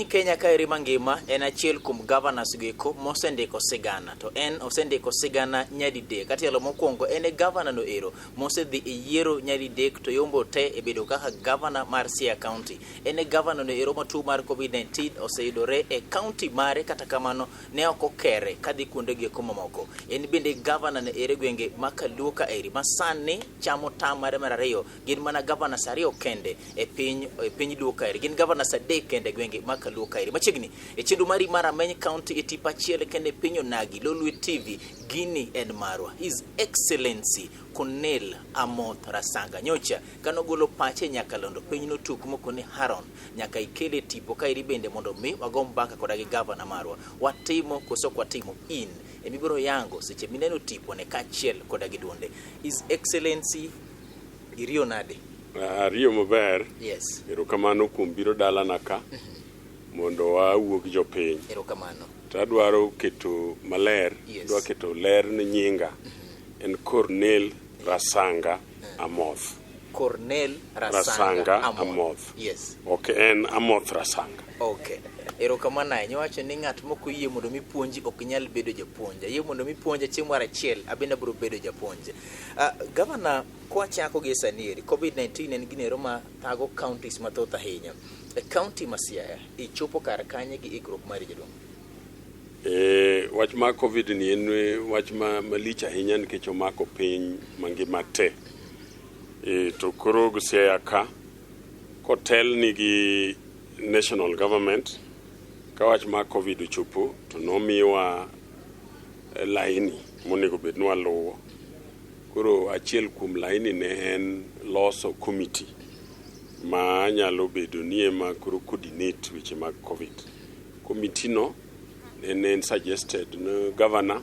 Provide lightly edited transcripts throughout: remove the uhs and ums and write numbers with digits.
Kenya kaeri mangima en achiel kuom governors goeko mosendiko sigana to en osendiko sigana nyadidek. Katielo mokwongo en e governor no ero mosedhi e yiero nyadidek to yombo te e bedo kaka governor mar Siaya County. En e governor no ero ma tuo mar COVID-19 oseyudore e county mare, kata kamano ne ok okere kadhi kuonde gieko mamoko. En bende governor no ero e gwenge ma Kaluo kaeri ma sani chamo tam mare mar ariyo. Gin mana governors ariyo kende e piny Luo kaeri. Gin governors adek kende e gwenge ma Kaluo kaeri. Machiegni e chenro mari mar Ameny County e tipo achiel kende e piny onagi Lolwe TV, gini en marwa. His Excellency Cornel Amoth Rasanga nyocha kanogolo pache nyakalondo piny notuk mokoni Haron nyaka ikele tipo kaeri bende mondo mi wago mbaka koda gi gavana marwa. Watimo koso ok watimo? In emibiro yango seche mineno tipone kaachiel koda gi duonde. His Excellency, iriyo nade? Ariyo maber. Yes. Erokamano kuom biro dalana ka mondo wawuo gi jopiny. Erokamano. To adwaro keto maler, adwa keto ler ni nyinga en Cornel Rasanga Amoth. Cornel Rasanga, Rasanga Amoth. Amoth. Yes. Ok en Amoth Rasanga. Okay. Erokamano ahinya. Iwacho ni ng'at mok oyie mondo mi puonji ok nyal bedo japuonj. Ayie mondo mi puonja chieng' moro achiel, abende abiro bedo japuonj. Gavana, kwachako gi sani eri, COVID-19 en gino ero ma thago counties mathoth ahinya. E county ma Siaya, ichopo kar kanye gi ikruok mari, jaduong'? Wach mar COVID ni en wach ma malich ahinya nikech omako piny mangima te. To koro gi Siaya ka kotelni gi national government, ka wach mar COVID ochopo to nomiwa laini monego bed ni waluwo. Koro achiel kuom laini ne en loso committee ma nyalo bedo ni ema koro coordinate weche mag COVID. Committee no ne en suggested ne governor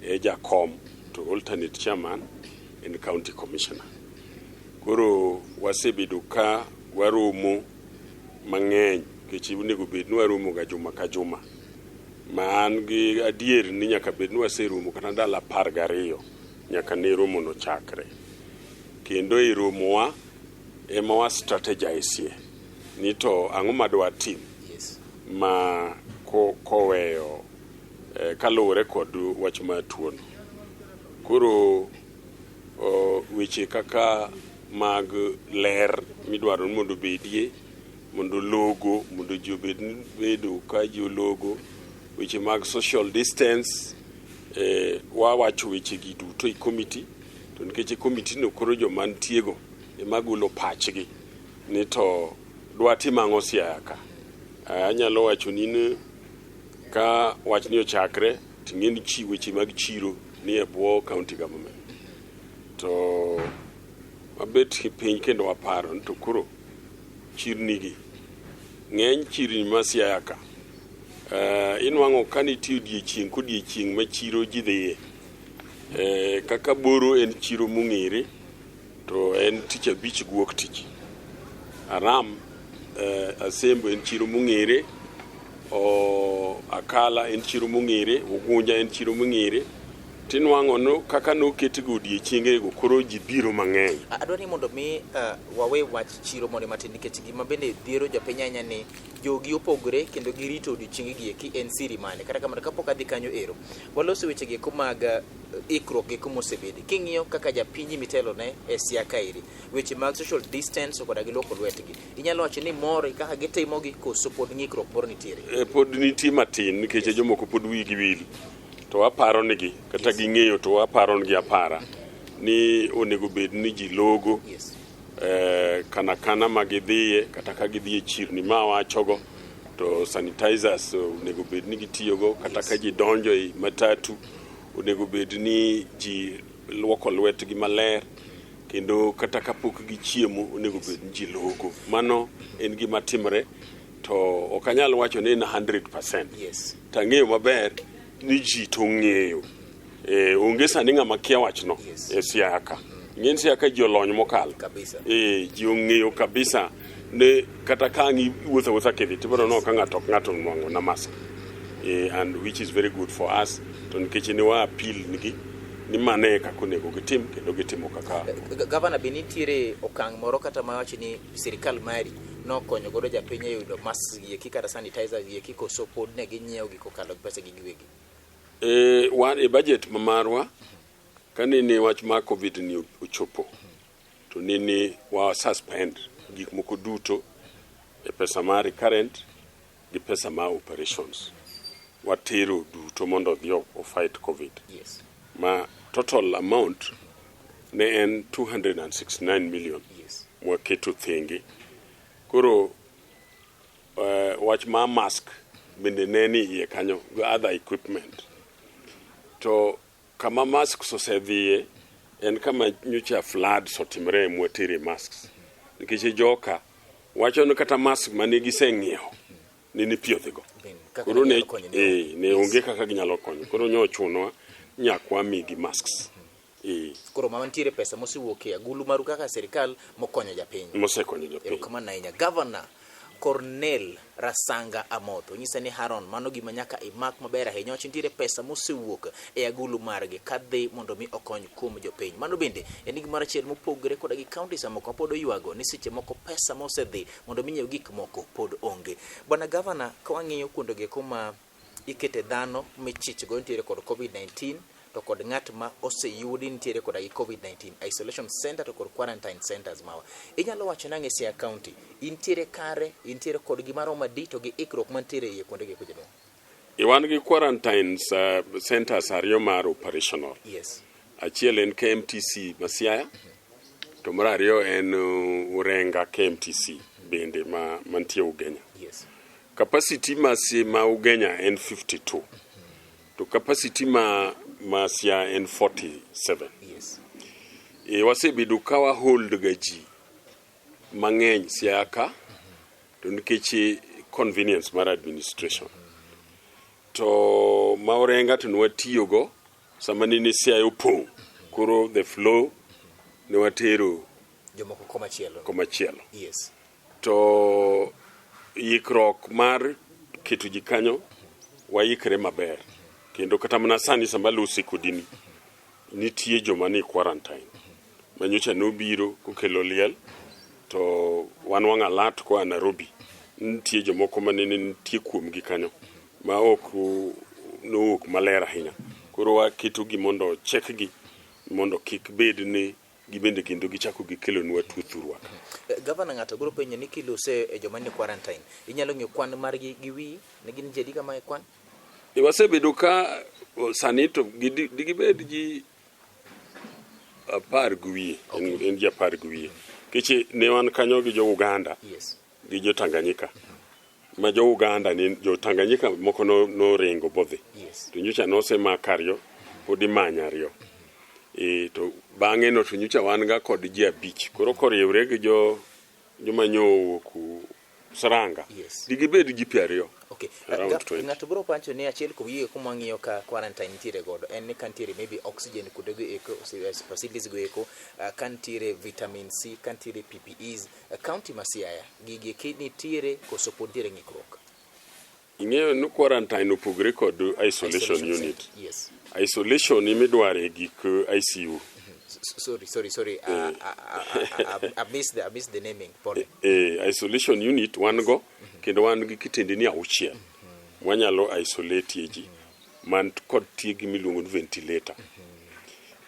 e jakom to alternate chairman en county commissioner. Koro wasebedo ka waromo mang'eny nikech onego bed ni waromo ga juma ka juma. Ma an gi adier ni nyaka bed ni waseromo kata ndalo 12 nyaka ne romo no chakre. Kendo e romowa ema wa strategize ni to ang'o ma dwatim ma koweyo kaluwore kod wach mar tuono. Koro weche kaka mag ler midwaro ni mondo obedie, mondo logo, mondo ji obed ni bedo ka ji ologo, weche mag social distance, wawacho weche gi duto e committee. To nikech e committee no koro joma ntiego ema golo pachgi ni to dwatim ang'o Siaya ka. Anyalo wacho ni ka wachni ochakre ting'e ni weche mag chiro ni e bwo county government. To wabet piny kendo waparo ni to koro chirni gi ng'eny chirni ma Siaya ka inwang'o ka nitie odiechieng' kodiechieng' ma chiro ji dhiye. Kaka Boro en chiro mong'ere to en tich abich gi wuok tich. Aram Asembo en chiro mong'ere, Akala en chiro mong'ere, Ugunja en chiro mong'ere. Tinwang'o no kaka noketgi odiechienge go koro ji biro mang'eny. Adwa ni mondo mi wawe wach chiro mondo matin nikech gima bende dhiero jopiny ahinya ni jogi opogore kendo girito odiechienge gi eki en siri mane. Kata kamano kapok adhi kanyo ero, waloso weche gi eko mag ikruok gi kumosebede. King'iyo kaka japinyi mitelone e Siaya kaeri, weche mag social distance koda gi luoko lwetgi, inyalo wacho ni mor kaka gitimogi koso pod ng'ikruok moro nitiere? Pod nitie matin nikech jomoko pod wigi wil. To waparo nigi kata ging'eyo to waparo nigi apara ni onego bed ni ji logo kana kana ma gidhiye, kata ka gidhi e chirni ma wachogo to sanitizers onego bed ni gitiyogo, kata ka ji donjo e matatu onego bed ni ji luoko lwetgi maler, kendo kata kapok gichiemo onego bed ni ji logo. Mano en gima timre to ok anyal wacho ni en 100%. To ang'eyo maber ni ji to ong'eyo. Onge sani ng'ama kia wachno e Siaya ka. Ing'e ni Siaya ka ji olony mokalo. Kabisa. Ji ong'eyo kabisa ne kata ka ang' iwuotho awuotha kidhi tibiro neno ka ng'ato ok ng'ato onwang'o na mask. And which is very good for us to nikech ne wa appeal nigi ni mano e kaka onego gitim kendo gitimo kaka Gavana, be nitiere okang' moro kata ma wacho ni sirikal mari nokonyo godo japiny e yudo masks gi eki kata sanitizer gi eki, koso pod ne ginyiewo gi kokalo gi pesa gi giwegi? E, wan e budget ma marwa ka nene wach mar COVID ni ochopo to nene wa suspend gik moko duto e pesa mar recurrent gi pesa mar operations, watero duto mondo odhi o fight COVID. Ma total amount ne en 269 million mwaketo thenge. Koro wach mar mask bende ne ni iye kanyo gi other equipment. To kama masks osedhiye en kama nyocha floods otimre mwatere masks, nikech joka wacho ni kata mask mane giseng'iewo nene pi odhigo. Kaka Koro ne ginyalo konyo ne ne onge kaka ginyalo konyo. Koro nyo ochunwa nyaka wamigi masks. Koro mama, nitiere pesa mosewuok e agulu maru kaka sirikal mokonyo japiny? Mosekonyo jopiny. Erokamano ahinya, Governor Cornel Rasanga Amoth. Onyisa ni Haron, mano gima nyaka imak maber ahinya. Wach nitiere pesa mosewuok e agulu margi kadhi mondo mi okony kuom jopiny. Mano bende en gimoro achiel mopogore koda gi counties mamoko mapod oywago ni seche moko pesa mosedhi mondo mi nyiew gik moko pod onge. Bwana Governor, ka wang'iyo kuonde go eko ma ikete dhano michich go nitiere kod COVID-19 to kod ng'at ma oseyudi nitiere koda gi COVID-19, isolation center to kod quarantine centers mawa. Inyalo wacho nang'e Siaya County, intiere kare, intiere kod gima romo adi to gi ikruok mantiere iye kuonde go eko, jaduong'? E wan gi quarantine centers ariyo mar operational. Achiel en KMTC ma Siaya, to mar ariyo en Urenga KMTC bende ma mantie Ugenya. Capacity ma si ma Ugenya en 52. To capacity ma Siaya en 47. E wasebedo ka wa hold ga ji mang'eny Siaya ka to nikech convenience mar administration. To ma Orenga to nwatiyogo sama nene Siaya opong', koro the flow ne watero jomoko komachielo. Komachielo. To ikruok mar keto ji kanyo waikre maber, kendo kata mana sani sama lose kodini nitie joma ni quarantine ma nyocha nobiro kokelo liel to wanwang'o alert koa Nairobi nitie jomoko manene nitie kuomgi kanyo ma ok nowuok maler ahinya. Koro waketogi mondo check gi mondo kik bed ni gibende kendo gichako gikelonwa tuo thurwa ka. Gavana, ng'ato biro penjo ni kilose e joma ni quarantine, inyalo ng'iyo kwan margi gi wiyi ne gin ji adi kama e kwan? E wasebedo ka sani to digibed ji 10 gi wiye, en ji 10 gi wiye. Nikech ne wan kanyo gi jo Uganda gi jo Tanganyika. Ma jo Uganda ni jo Tanganyika moko noringo bodhi. To nyocha nosemak ariyo, pod imanyo ariyo. E, to bang'e no to nyocha wan ga kod ji abich. Koro koriwre gi jo joma nyo owuok Saranga, digibed ji 20. Around 20. Ng'ato biro pacho ni achiel kuom gigo kuma wang'iyo ka quarantine nitiere godo en ni ka nitiere maybe oxygen kuonde go eko, facilities go eko, ka nitiere vitamin C, ka nitiere PPEs. County ma Siaya, gigi eki nitiere koso pod nitiere ng'ikruok? Ing'eyo ni quarantine opogore kod isolation unit. Center. Isolation imidware gik ICU. Sorry, sorry, sorry. I missed the naming. Pole. E, isolation unit wan go kendo wan gi kitendini auchiel mwanyalo isolate ji man kod tie gi miluongo ni ventilator.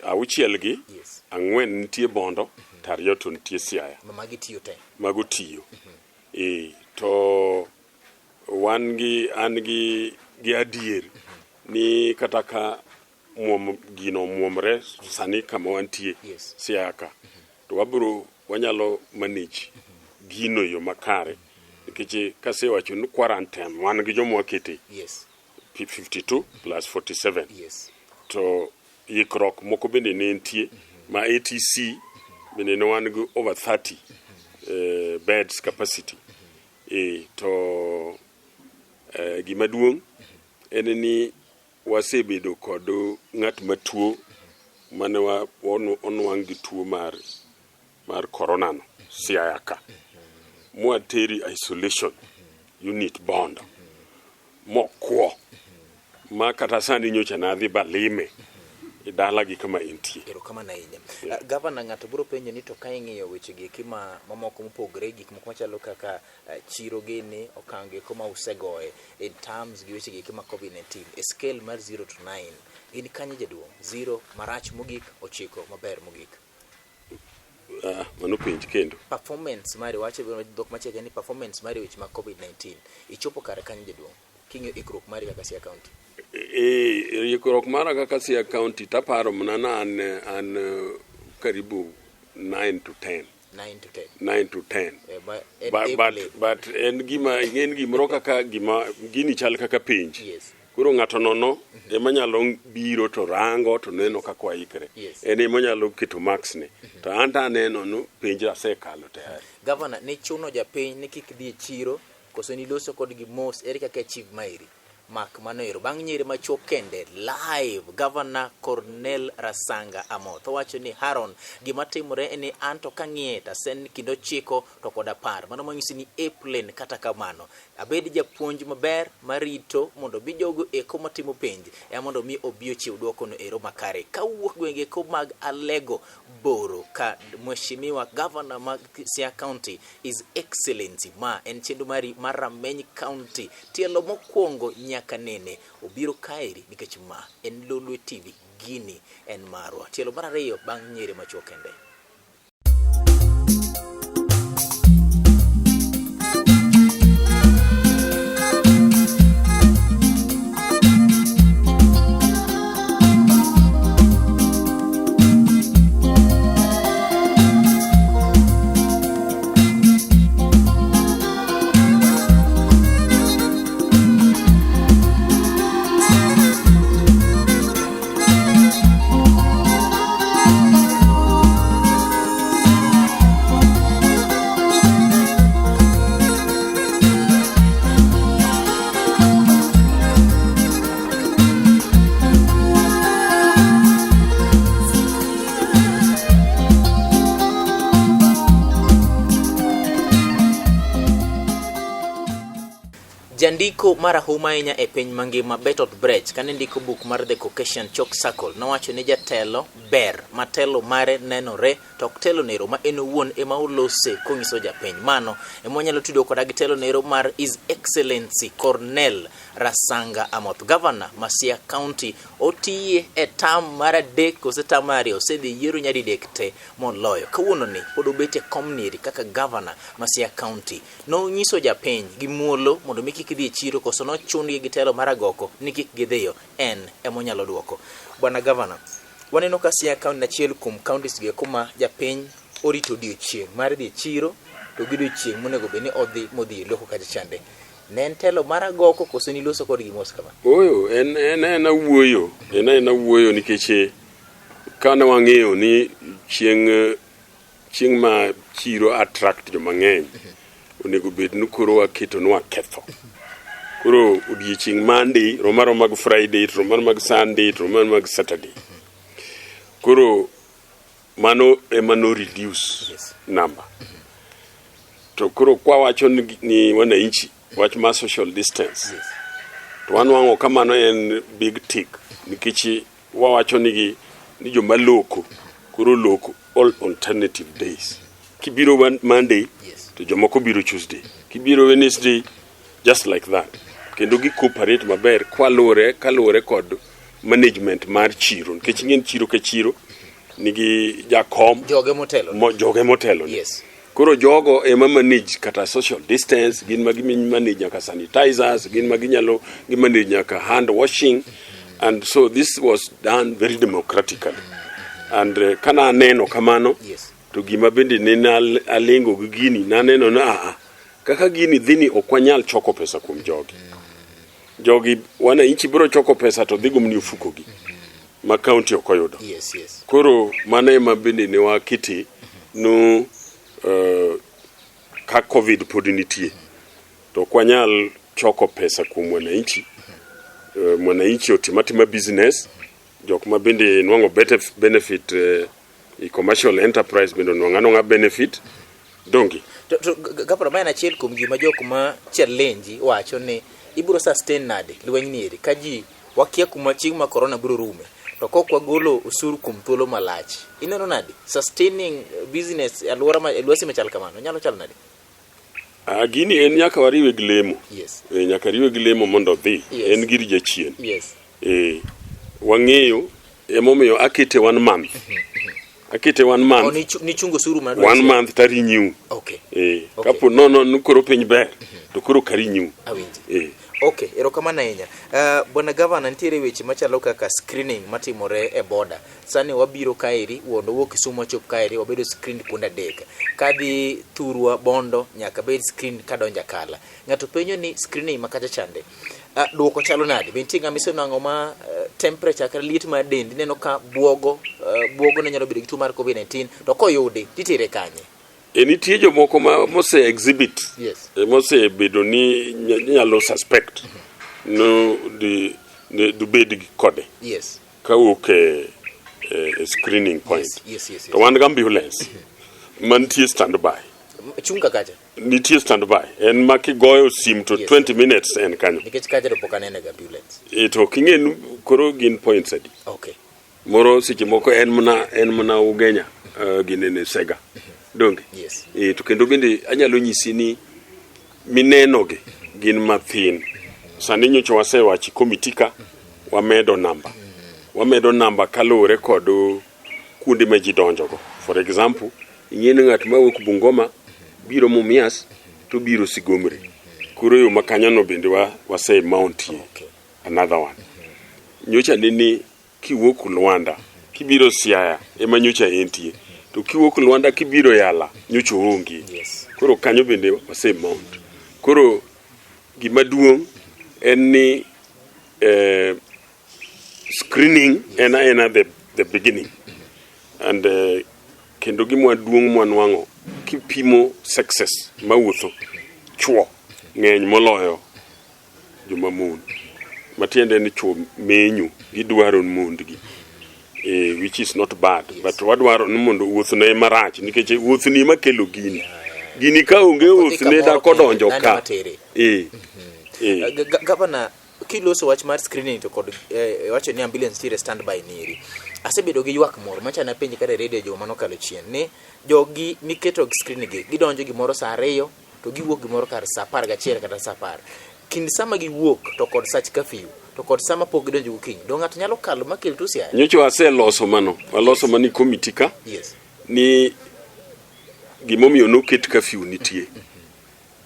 Auchiel gi ang'wen nitie Bondo to ariyo to nitie Siaya. Ma magi tiyo te. Mago tiyo. E, to wan gi an gi adier ni kata ka muom gino muomre sani kama wantie Siaya ka to wabiro wanyalo manage gino e yo makare, nikech kasewacho ni quarantine wan gi joma wakete 52 plus 47 to ikruok moko bende ne nitie ma ATC bende ne wan gi over 30 beds capacity. E, to gima duong' en ni wasebedo kod ng'at matuo mane onwang' gi tuo mar corona no Siaya ka mwateri isolation unit Bondo mokwo ma kata sani nyocha nadhi balime. e dala gi kama entie. Erokamano ahinya. Yeah. Gavana, ng'ato biro penjo ni to ka ing'iyo weche gi eki ma mamoko mopogore, gik moko machalo kaka chiro gini, okang' eko ma usegoye in terms gi weche gi eki ma COVID-19, e scale mar 0 to 9, in kanye jaduong'? 0 marach mogik, 9 maber mogik. Mano penj kendo. Performance mari, wacho dhok machiegni ni performance mari weche mag COVID-19, ichopo kare kanye jaduong'? King'iyo ikruok mari kaka Siaya County. Ikruok mara kaka Siaya County taparo mana na an karibu 9 to 10. 9 to 10. 9 to 10. En But, A but, plane. but en gima en gimoro kaka gima gini chal kaka penj. Yes. Koro ng'ato nono ema nyalo biro to rango to neno kaka waikre. Yes. En ema onyalo keto marks ne. To an to aneno no penj asekalo tayari. Governor, ne chuno japiny ni kik dhi e chiro koso niloso kodgi mos, ere kaka achieve maeri? Mak mano ero bang' nyiri machuok kende live. Governor Cornel Rasanga Amoth owacho ni Haron, gima timore en ni an to kang'iye to asen kind 9 to kod 10, mano manyiso ni A plane. Kata kamano abed japuonj maber marito mondo bi jogo eko matimo penj ema mondo mi obi ochiw duoko no ero makare. Kawuok gwenge eko mag Alego Boro ka Mheshimiwa Governor mag Siaya County His Excellency, ma en chenro mari mar Rameny County, tielo mokwongo nyaka nene obiro kaeri nikech ma en Lolwe TV, gini en marwa. Tielo mar ariyo bang' nyiri machuok kende. Jandiko marahuma ahinya e piny mangima Bertolt Brecht kane ndiko buk mar The Caucasian Chalk Circle nowacho ni jatelo ber ma telo mare nenore to ok telo nero ma en owuon ema olose konyiso japiny. Mano ema wanyalo tudo koda gi telo nero mar His Excellency Cornel Rasanga Amoth, Governor ma Siaya County. Otiye e tam mar 3 kose tam mar 2, osedhi yiero nyadidek te moloyo. Kawuono ni pod obet e kom nieri kaka Governor ma Siaya County. Nonyiso japiny gi muolo mondo mi kik dhi e chiro koso nochun-gi gi telo mar agoko ni kik gidhiyo, en ema onyalo duoko. Bwana Governor, waneno ka Siaya County achiel kuom counties gi kuma japiny orito odiochieng' mar dhi e chiro to gi odiochieng' monego bed ni odhi modhi e loko kacha chande. Ne en telo mar agoko koso niloso kodgi mos kama? Ooyo, en awuoyo, en awuoyo nikech kane wang'eyo ni chieng' ma chiro attract joma ng'eny, onego bed ni koro waketo ni waketho. Koro odiechieng' Monday rom aroma gi Friday, to rom aroma gi Sunday, to rom aroma gi Saturday. Koro mano ema no reduce Yes. number. To koro kwa wacho ni wananchi wach mar social distance, Yes. to wanwang'o ka mano en big tick nikech wawacho nigi ni joma loko koro loko all alternative days. Kibiro Monday, Yes. to jomoko biro Tuesday, kibiro Wednesday, just like that. Kendo gi cooperate maber kwaluwore kaluwore kod management mar chiro, nikech ing'e ni chiro ka chiro nigi jakom joge motelo joge motelo ne. Yes. Koro jogo ema manage kata social distance, gin ma manage nyaka sanitizers, gin ma ginyalo gi manage nyaka hand washing, and so this was done very democratically. And kana aneno kamano, Yes. to gima bende ne alingo gi gini, naneno ni kaka gini dhi ni ok wanyal choko pesa kuom jogi. Jogi wananchi biro choko pesa to dhi gomni ofukogi ma county ok oyudo. Yes, yes. Koro mano ema bende ne wakete no ka COVID pod nitie to ok wanyal choko pesa kuom wananchi. Mwananchi otim atima business, jok ma bende nwang'o better benefit e commercial enterprise bende onwang'o anwang'a benefit donge. To Gavana, ma en achiel kuom gima jok ma challenge wacho ni ibiro sustain nade lweny ni eri ka ji wakia kuma chieng' ma corona biro rume. To kok wagolo osuru kuom thuolo malach, ineno nadi sustaining business e alwora ma e lwasi machal kamano nyalo chalo nade? Ah, gini en nyaka wariwe gi lemo. Yes. E, nyaka riwe gi lemo mondo odhi. Yes. En gir jachien. Yes. E, wang'eyo emomiyo akete one month. Akete one Oh, month. nichungo osuru mar One month to renew. Okay. E, Okay. kapo nono ni koro piny ber to koro ka renew. Awinji. E. Okay, erokamano ahinya. Bwana Gavana, nitiere weche machalo kaka screening matimore e border. Sani wabiro kaeri, mondo wuok Kisumu wachop kaeri, wabedo screened kuonde adek. Kadhi Thurwa, Bondo, nyaka bed screened kadonjo Akala. Ng'ato penjo ni screening ma kacha chande. Duoko chalo nade? Be nitie ng'ama isenwang'o ma temperature kata liet mar dendi ineno ka buogo, buogo ne nyalo bedo gi tuo mar COVID-19 to koyudi titere kanye? E, nitie jomoko ma mose exhibit Yes. e, mosebedo ni nyalo suspect no di ne dubed gi kode Yes. kawuok e, e screening point. Yes. To wan gi ambulance mantie standby. Chung' ka kacha. Nitie standby. En ma kigoyo sim to 20 minutes en kanyo. Nikech kacha to pok anene ga ambulance. E, to ok ing'e ni koro gin points adi. Okay. Moro seche moko en mana Ugenya ginene Sega. Donge? Yes. E, to kendo bende anyalo nyisi ni minenogi gin mathin. Sani nyocha wasewacho komiti ka wamedo namba. Wamedo namba kaluwore kod kuonde ma ji donjogo. For example, ing'e ni ng'at mawuok Bungoma biro Mumias to biro Sigomre. Koro yo ma kanyono bende wase mountie another one. Nyocha nene kiwuok Luanda kibiro Siaya ema nyocha entie. To kiwuok Luanda kibiro Yala nyocha oonge. Yes. Koro kanyo bende wase mount. Koro gima duong' en ni screening en aena the beginning. And kendo gima duong' mwanwang'o kipimo success mawuotho chuo ng'eny moloyo joma mon. Matiende ni chuo menyo gidwaro mondgi. Which is not bad. But wadwaro ni mondo wuoth ne marach nikech wuoth ni ema kelo gini. Gini ka onge wuoth ne dak odonjo Nani ka. matere? Eh. Eh. Gavana, kiloso wach mar screening to kod wacho ni ambulance nitiere standby nieri. Asebedo gi ywak moro macha napenji kata e radio juma manokalo chien ni jogi miketo screen gi gidonjo gimoro saa 2 to giwuok gimoro kar saa 11 kata saa 10. Kind sama giwuok to kod sach curfew to kod sama pok gidonjo gokinyi. Do ng'ato nyalo kalo makel tuo Siaya? Nyocha waseloso mano. Waloso mano e komiti ka. Yes. Ni gimomiyo noket curfew nitie.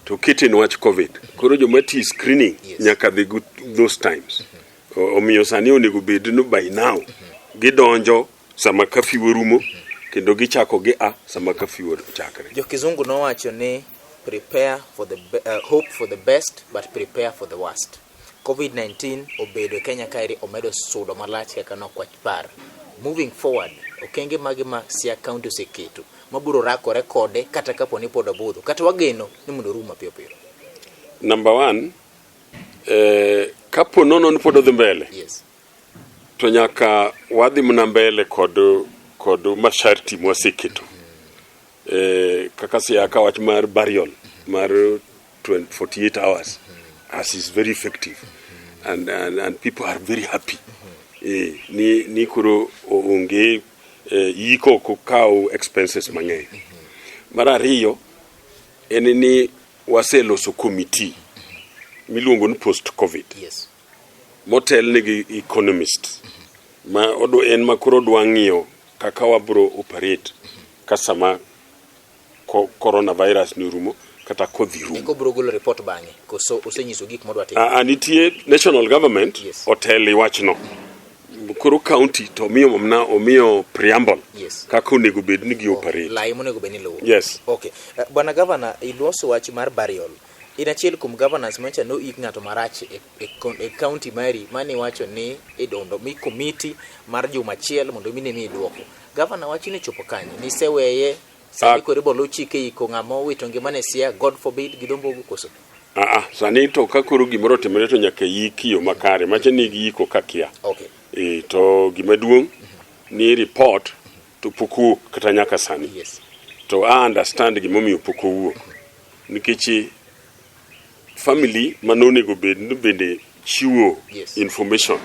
To kete ni wach COVID. Koro joma ti screening nyaka dhi those times. Omiyo sani onego bed ni by now gidonjo sama curfew orumo kendo gichako gi a sama curfew ochakre. Jo kizungu nowacho ni prepare for the hope for the best but prepare for the worst. COVID-19 obedo e Kenya kaeri omedo sudo malach kaka nokwach par. Moving forward, okenge mage ma Siaya County oseketo mabiro rakore kode kata kapo ni pod obudho kata wageno ni mondo orum mapiyo piyo? Number one, kapo nono ni pod odhi mbele. Yes. To nyaka wadhi mana mbele kod masharti mwaseketo. Kaka Siaya ka wach mar burial mar 48 hours as is very effective and people are very happy. Ni koro onge yiko ok okaw expenses mang'eny. Mar ariyo en ni waseloso committee miluongo ni post covid. Yes. Motelne gi economist ma odo en ma koro dwa ng'iyo kaka wabro operate ka sama coronavirus ni orumo kata kodhi rumo. Eko bro golo report bang'e koso osenyiso gik modwa timo? Nitie national government otelo e wachno. Koro county to omiyo mana omiyo preamble Yes. kaka onego bed ni gi operate. Lai monego bed ni luwo. Yes. Okay. Bwana Governor, iloso wach mar burial. In achiel kuom governors mancha no ik ng'ato marach e county mari mane wacho ni idondo mi committee mar juma achiel mondo mi ne mi duoko. Governor wacho ni chopo kanye? Niseweye sani koro ibolo chike iko ng'ama owito ngimane Siaya, God forbid, gi dhombogo koso? Sani to ka koro gimoro otimore to nyaka yik yo makare, macha ni giyiko ka kia. Okay. To gima duong' ni report to pok owuok kata nyaka sani. Yes. To I understand gimomiyo pok owuok. Nikech family mane onego bed ni bende chiwo Yes. information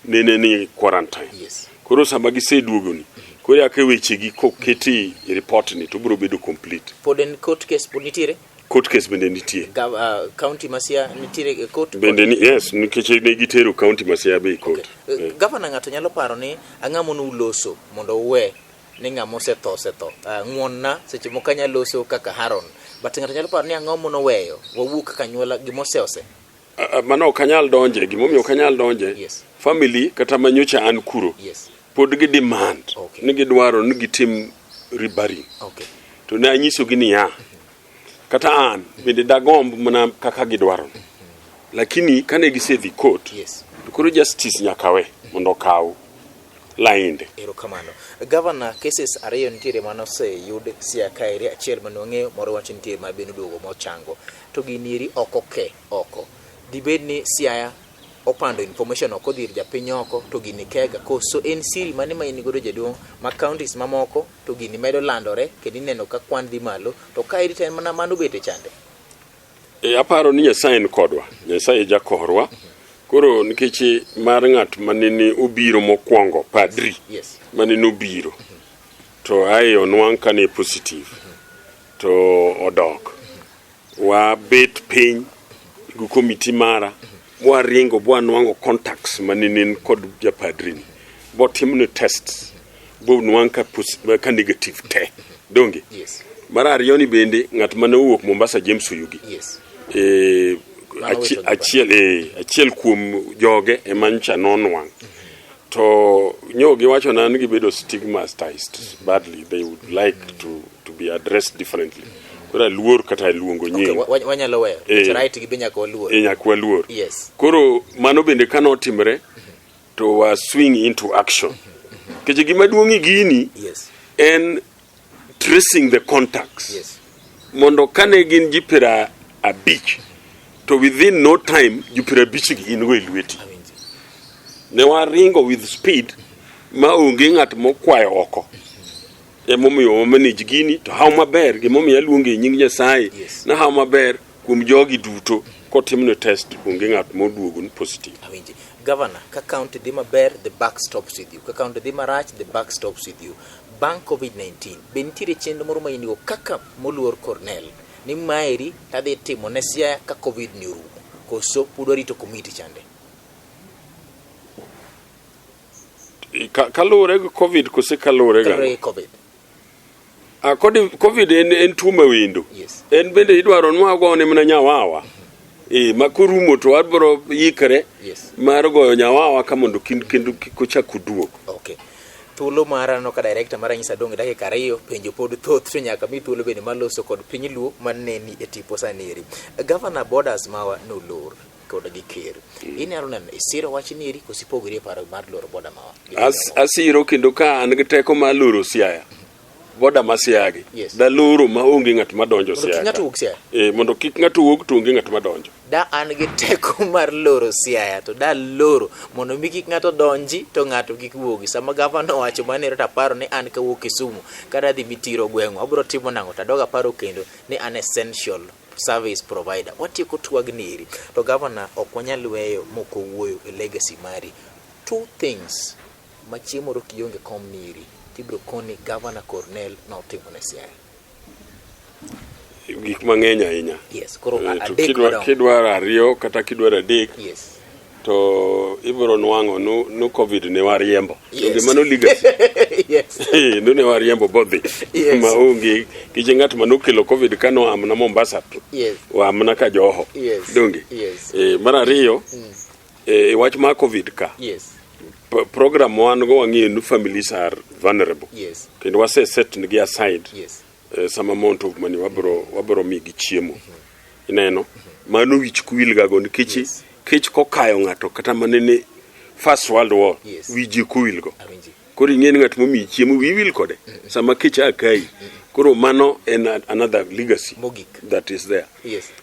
nene ni quarantine. Yes. Koro sama giseduogo ni, koro yaka wechegi koketi e report ni to biro bedo complete. Pod en court case pod nitiere? Court case bende nitie. County ma Siaya nitiere e court? Bende ni, yes, nikech ne gitero county ma Siaya be e court. Okay. Gavana, ng'ato nyalo paro ni ang'o mono uloso mondo uwe ni ng'ama osetho osetho. Ng'wonna seche moko anyalo loso kaka Haron. But ng'ato nyalo paro ni ang'o mono weyo wawuok kaka anyuola gima ose. Mano ok anyal donje, gimomiyo ok anyal donje. Family kata manyocha an kuro. Pod gi demand ni gidwaro ni gitim reburying. To ne anyisogi niya, kata an bende dagomb mana kaka gidwaro. Lakini kane gisedhi court, to koro justice nyaka we mondo okaw lainde. Erokamano. Governor, cases ariyo nitiere mane oseyud Siaya kaeri, achiel mane wang'eyo, moro wacho nitiere ma bende oduogo mochango. To gini eri ok oke oko. Dibed ni Siaya opando information oko odhi ir japiny oko to gini kega koso en siri mane ma in godo jaduong' ma counties mamoko to gini medo landore kendo ineno ka kwan dhi malo to kaeri to en mana mano bet e chande. Aparo ni Nyasaye ni kodwa. Nyasaye jakorwa. Koro nikech mar ng'at manene obiro mokwongo, padri manene obiro, to ae onwang' ka ne positive, to odok. Wabet piny gi komiti mara, bwaringo bwanwang'o contacts manene en kod japadri ni. Botimne tests, bonwang' ka negative te. Donge? Yes. Mar ariyo ni bende ng'at mane owuok Mombasa James Oyugi. Mano wito gi Achiel kuom joge ema nyocha nonwang'. To nyo giwacho na ni gibedo stigmatized badly. They would like to be addressed differently. Koro aluor kata luongo nying. Wanyalo weyo. Right gi be nyaka waluor. Nyaka waluor. Koro mano bende ka notimre to wa swing into action. Nikech gima duong' e gini en tracing the contacts. Mondo kane gin ji 50 to within no time ji 50 gi in go e lweti. Awinjo. Ne waringo with speed ma onge ng'at mokwayo oko. Emomiyo wa manage gini to haw maber gimomiyo aluonge e nying Nyasaye na haw maber kuom jogi duto kotimne test onge ng'at moduogo ni positive. Awinji. Governor, ka county dhi maber, the buck stops with you. Ka county dhi marach, the buck stops with you. Bang' COVID-19, be nitiere chenro moro ma in go kaka moluor Cornell ni maeri tadhi timo ne Siaya ka COVID ni orumo? Koso pod warito committee chande? Kaluwore gi COVID kose kaluwore Kaluwore gi COVID. COVID en tuo mawendo. En bende idwaro ni wagone mana nyawawa. Ma korumo to wabiro ikre mar goyo nyawawa ka mondo kendo kik ochak oduog. Okay. Thuolo mara aneno ka director mara nyisa dong' dakika 2, penjo pod thoth to nyaka mi thuolo bende mar loso kod piny Luo maneni e tipo sani eri. Governor, borders mawa nolor kod gi ker. Inyalo neno isiro wach ni eri koso ipogori e paro mar loro border mawa? Asiro kendo ka an gi teko mar loro Siaya. Border ma Siaya gi. Daloro ma onge ng'at madonjo Mondo kik Siaya. ng'ato wuog Siaya. Mondo kik ng'ato wuog to onge ng'at madonjo. Da an gi teko mar loro Siaya to da loro mondo mi kik ng'ato donji to ng'ato kik wuogi. Sama gavana owacho mano ero to aparo ni an kawuok Kisumu kata adhi Mitiro gweng'wa abiro timo nang'o to adog aparo kendo ni an essential service provider. Watieko twag ni eri to gavana ok wanyal weyo mok owuoyo e legacy mari. Two things ma chieng' moro kionge kom ni eri tibiro koni gavana Cornell notimo ne Siaya. Gik mang'eny ahinya. Yes, koro To adek madongo. kidwaro ariyo kata kidwaro adek, to ibiro nwang'o nu COVID ne wariembo. Donge mano legacy? No ne wariembo bodhi. Ma onge kech ng'at ma nokelo COVID ka noamna Mombasa to. Oamna ka Joho. Donge? Mar ariyo, e wach mar COVID ka. Program wan go wang'eyo ni families are vulnerable. Kendo wase set negi aside. Sama amount of money wabro migi chiemo. Ineno? Mano wich kwil gago nikech kech kokayo ng'ato kata manene First World War, wi ji ok owil go. Awinji. Koro ing'e ni ng'at momiyi chiemo wiyi wil kode sama kech a kayi. Koro mano en another legacy Mogik. that is there.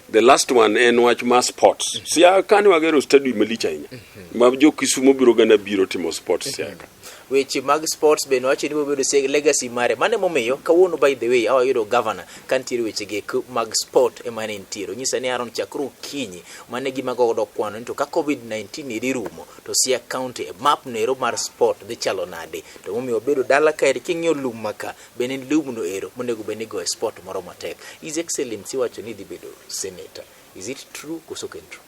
The last one en wach mar sports. Siaya ka ne wagero stadium malich ahinya. Ma jo Kisumo biro gana biro timo sports Siaya ka. Weche mag sports bende wacho ni bobedo legacy mare. Mano emomiyo kawuono, by the way, awayudo governor kantiere weche gi mag sport ema ne nitiere. Onyisa ni Aaron chakre okinyi mane gima godo kwano ni to ka COVID-19 eri rumo to Siaya County e map nero mar sport dhi chalo nade. To momiyo wabedo dala kaeri king'iyo lum maka bende en lum no ero monego bed ni igoye sport moro matek. His Excellency wacho ni dhi bedo senator. Is it true koso ok en true?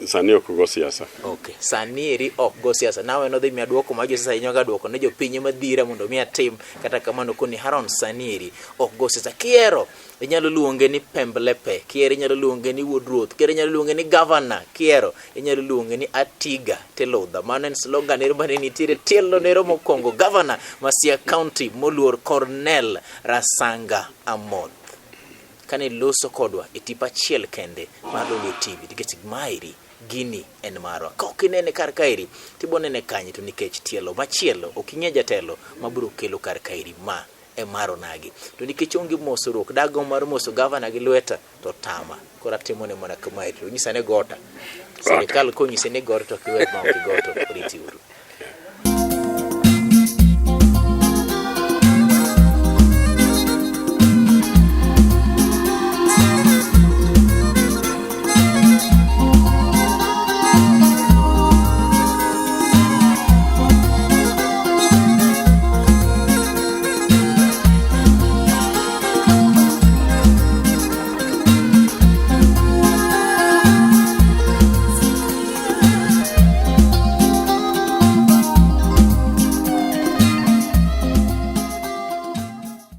Sani ok go siasa. Okay. Sani eri ok go siasa. Nawe nodhi miya duoko ma josiasa hinyo ga duoko ne jopiny ema dhira mondo mi atim. Kata kamano koni Haron sani eri ok go siasa. Kiero inyalo luonge ni Pemblepe, kiero inyalo luonge ni Wuod Ruoth, kiero inyalo luonge ni Governor, kiero inyalo luonge ni Atiga Teludha. Mano en slogan ero mane nitiere tielo nero mokwongo Governor ma Siaya County moluor Cornel Rasanga Amoth. Kane loso kodwa e tipo achiel kende mar Lolwe TV nikech maeri gini en marwa. Ka ok inene kar kaeri tibo nene kanye to nikech tielo machielo ok ing'e jatelo mabiro kelo kar kaeri ma e mar onagi. To nikech onge mosoruok dago mar moso gavana gi lweta to tama. Koro atimo ne mana kamae to onyisa ni gota. Sirikal konyise ni gota to kiwe ma ok igoto riti uru.